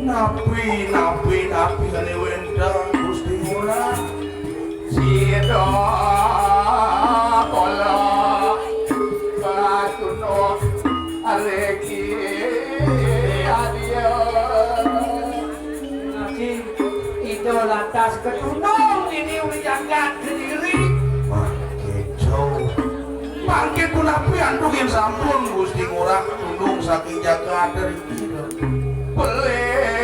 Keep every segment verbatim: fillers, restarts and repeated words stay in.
Napi, napi, napi ané wénten, Gusti Ngurah? Sida kala katunduk riki adia. Ida lantas katunduk niki uli jagat Kediri. Mangké jauh. Mangké punapi antuk yén sampun Gusti Ngurah katunduk saking jagat Kediri? Pelih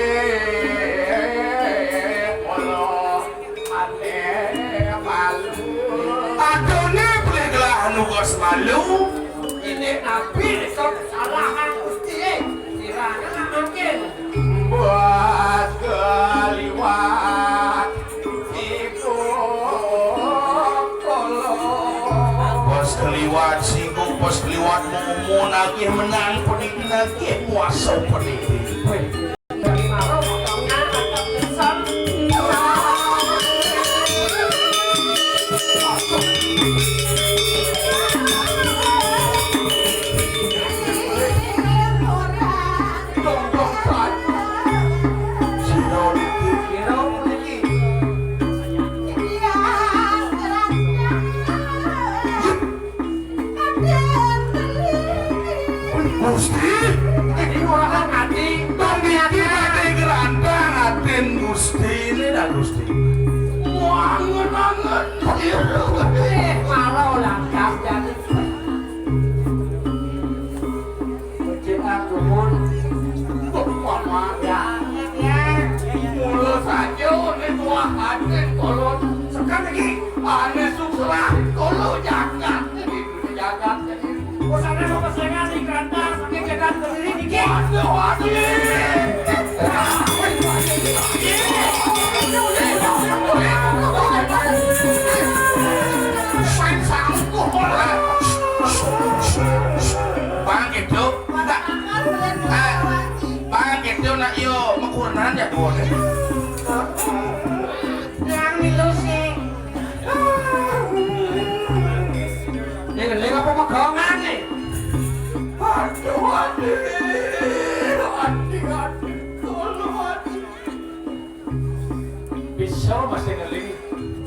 kala ané malu. Adané pelih gelah nugas malu. Ini napi sok salahan Gusti. Kirana mangkin. Bas kaliwat iku kala. Bas kaliwat siku, bas kaliwat mumu nagih menang peniti, nagih muasa peniti. Wéh, dari mara potongan atau pingsan? Dong, dong, dong. Sira niki. Sira niki. Gusti, ini ora ati. Dong niki badhe gerantang atin Gusti, ini dah Gusti. Wangen-wangen. Eh, malah lantas jadi. Becik aku pun. Mama. Ya. Mula saja ini tuah atin kolon. Sekarang lagi. Ane suksrah kolon jagat. Jagat. Usahane mau kesengan di keranda, saking jagat sendiri dikit. Waduh, waduh. Main sangkuh. Bang, gitu. Enggak. Eh, Bang, gitu, nak, yo, mekurenan ya, Bu. Yang milu sih. Ini lha apa pegangan nih? Aduh, aduh, aduh, aduh, kalau aduh. Bisa masih ngeling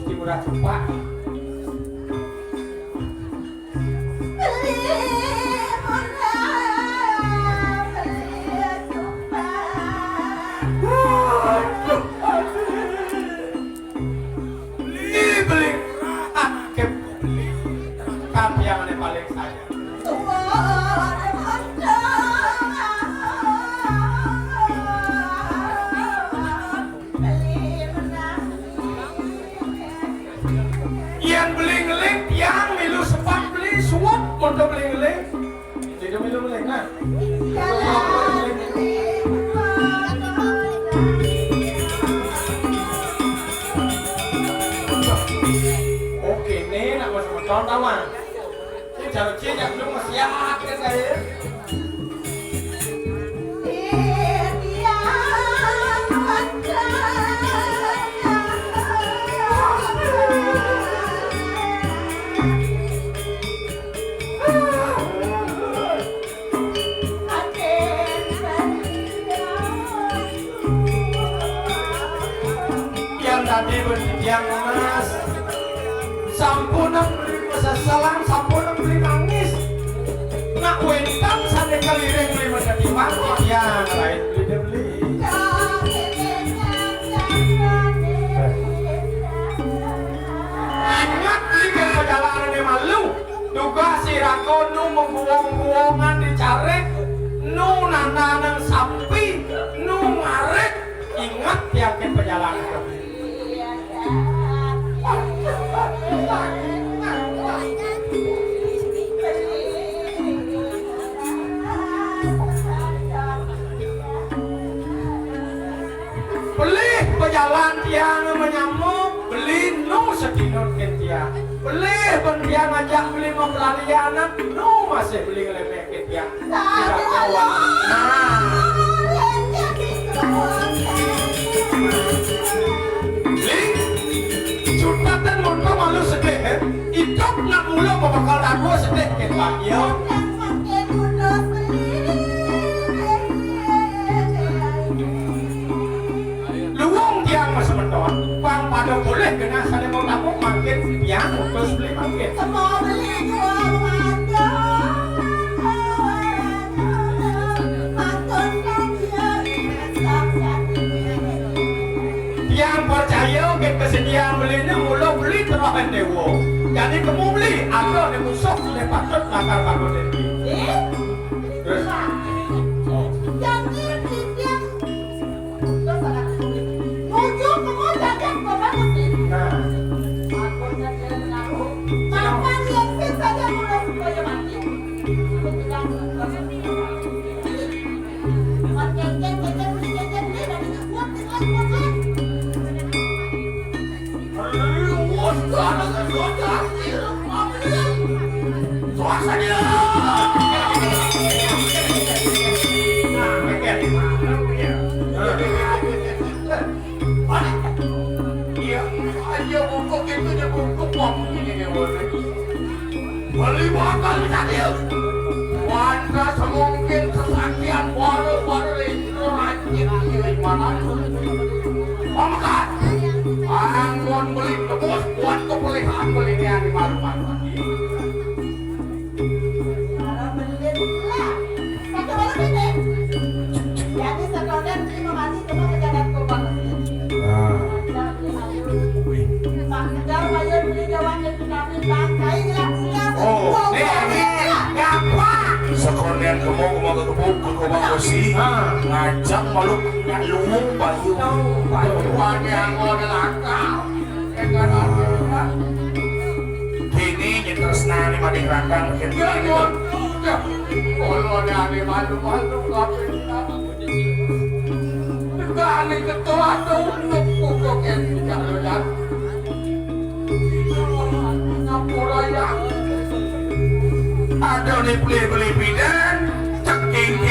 di murah cepat. Beli, beli. Ah, kem-, beli. Kami yang paling sayang. Yén beli ngeling, tiang milu sepat beli suwep monto beli ngeling. Tidak milu ngeling, nah. Oke, nih, nak masuk motor, tahu, ah? Ini jalur C, jak belum masih ya, kan, saya? Yang tadi berdiam, Mas. Sampunang beli paseselan, sampunang beli nangis. Nak wénten sané kaliring beli menjadi mati, ya, lain beli dibeli. Ingat beli kan perjalanan malu. Duga sira kono mengguwong-guwongan dicarik, nu nananang sampi, nu ngarit, ingat tiang ke perjalanan. Pelih bejalan tiang menyamuk, beli nu sedinut ken tiang. Pelih ben tiang ngajak beli mapelalianan, nu masih beli ngelemek ken tiang. Tidak kawan. Nah. Beli, cutatan monto malu sedih, eh. Idup nak mula bakal dago sedih ken tiang. Ya. Yang makin muda beli. Terus beli mangkit. Semua beli jual warga. Matur kalian. Tiang percaya ke kesediaan belinya mula beli terahan dewa. Jadi kamu beli, ada ni musuh sudah patut lakar bangun diri. Eh? Terus? Jadi tiang nuju kamu jajan ke mana sih? Nah. Makan yang sisa saja mula supaya mati. Iya, aja bungkuk itu dia bungkuk waktu ini dia boleh. Beli bakal tadi. Wanda semungkin sesakian baru-baru itu rajin di mana? Pamekar. Anggon beli tebus buat kepelihan belinya di malu-malu. Para beli lah. Satu malam ini. Jadi sekolah beli mengani cuma pejabat kobang. Nah. Pak Kedar bayar beli jawanya. Oh, eh, eh, gampang. Sekalian kamu, kamu ke kebun, ke kobang besi. Ah. Ngajak malu nak luwung bayu. Bayu. Pada yang mau ada langkah. Kini nyi tresna ni mading randang. Ya, ya. Kalau ada malu-malu, kabeh. Negani ketua tu, untuk pokok yang tidak ledan. Ngapura ya. Ada ni beli-beli bidan, ceking ke